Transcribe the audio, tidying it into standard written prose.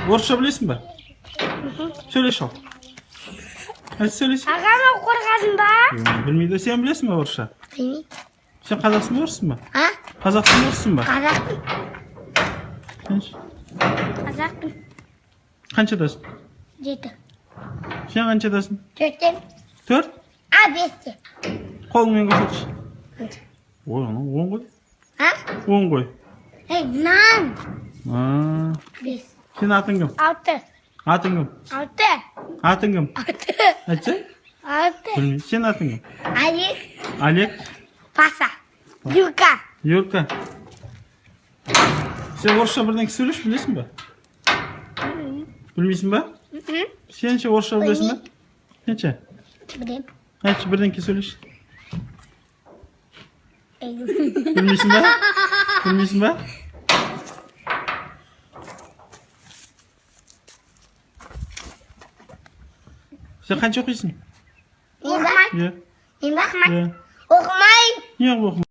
Орысша білесің ба? Сөйлеші ал. Айт, сөйлеші. Ағама қорқасың ба? Білмейді. Сен білесің ба орысша? Білмеймін. Сен қазақсың ба, орыссың ба? А? Қазақсың ба, орыссың ба? Қазақпын. Сен ше? Қазақпын. Қаншадасың? 7. Сен қаншадасың? 4-тен. 4? А, 5-те. Қолыңмен көрсетші. Ой, анау 10 ғой. А? 10 ғой. Ей, нан. А, 5. сен атың кім? 6. Атың кім? 6. Атың кім? 6. Айтсай. 6. Білмеймін. Сен атың кім? Олег. Олег. Паса. Юрка. Юрка. Сен орысша бірдеңе сөйлеші, білесің ба? Білмейсің ба? Сен ше, орысша білесің ба? Сен ше? Білем. Айтшы, бірдеңке сөйлеші. Білмейсің ба? Білмейсің ба? Сен қанша оқисың? Мен ба? Иә. Мен ба? Иә. Оқымаймын. Неғып оқымайсың?